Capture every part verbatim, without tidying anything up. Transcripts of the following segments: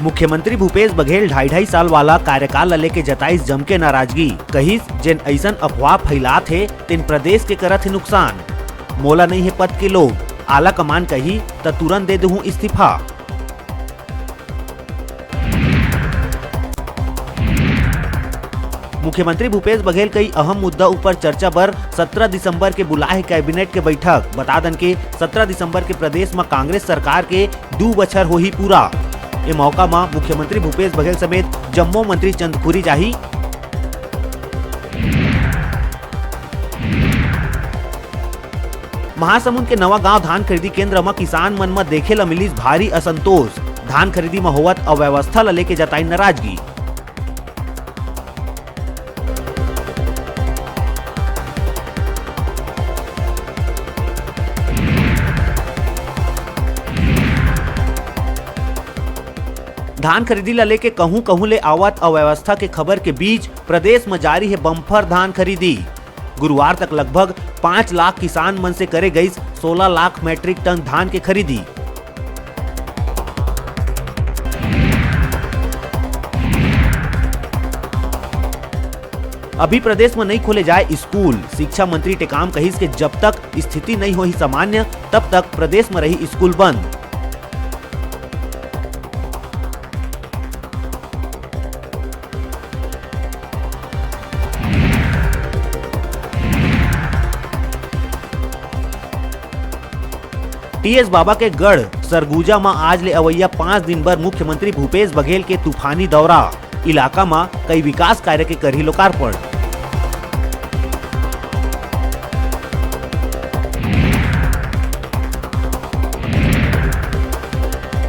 मुख्यमंत्री भूपेश बघेल ढाई ढाई साल वाला कार्यकाल ल लेके जताइस जमके नाराजगी। कहिस, जेन अइसन अफवाह फैलात हे, तेन प्रदेश के करत हे नुकसान। मोला नइ हे पद के लोभ, आला कमान कही त तुरंत दे दुहूं इस्तीफा। मुख्यमंत्री भूपेश बघेल कई अहम मुद्दा ऊपर चर्चा बर सत्रह दिसंबर के बुलाए हे कैबिनेट के बैठक। बता दन के सत्रह दिसंबर के प्रदेश म कांग्रेस सरकार के दू बछर होही पूरा। ए मौका म मुख्यमंत्री भूपेश बघेल समेत जम्मो मंत्री चंदखुरी जाही। महासमुंद के नवा गांव धान खरीदी केंद्र म किसान मन म देखे ल मिलिस भारी असंतोष। धान खरीदी म होवत अव्यवस्था ल लेके जताई नाराजगी। धान खरीदी ल लेके कहूं-कहूं ले आवत अव्यवस्था के खबर के बीच प्रदेश म जारी हे बम्पर धान खरीदी। गुरुवार तक लगभग पाँच लाख किसान मन से करे गईस सोलह लाख मीट्रिक टन धान के खरीदी। अभी प्रदेश म नइ खोले जाए स्कूल। शिक्षा मंत्री टेकाम कहिस के जब तक स्थिति नइ होही सामान्य, तब तक प्रदेश म रही स्कूल बंद। टीएस बाबा के गढ़ सरगुजा म आज ले अवइया पाँच दिन बर मुख्यमंत्री भूपेश बघेल के तूफानी दौरा। इलाका म कई विकास कार्य के करही लोकार्पण।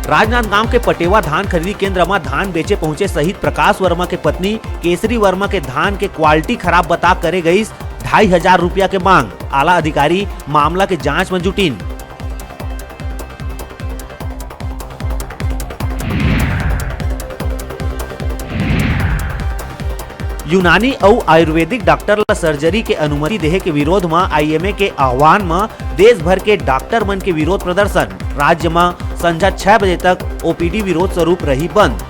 राजनांदगांव के पटेवा धान खरीदी केंद्र म धान बेचे पहुंचे शहीद प्रकाश वर्मा के पत्नी केसरी वर्मा के धान के क्वालिटी खराब बता करे गईस ढाई हजार रुपया के मांग। आला अधिकारी मामला के जांच म जुटिन। यूनानी अउ आयुर्वेदिक डॉक्टर ल सर्जरी के अनुमति देहे के विरोध म आईएमए के आह्वान म देश भर के डॉक्टर मन के विरोध प्रदर्शन। राज्य म संझा छह बजे तक ओपीडी विरोध स्वरूप रही बंद।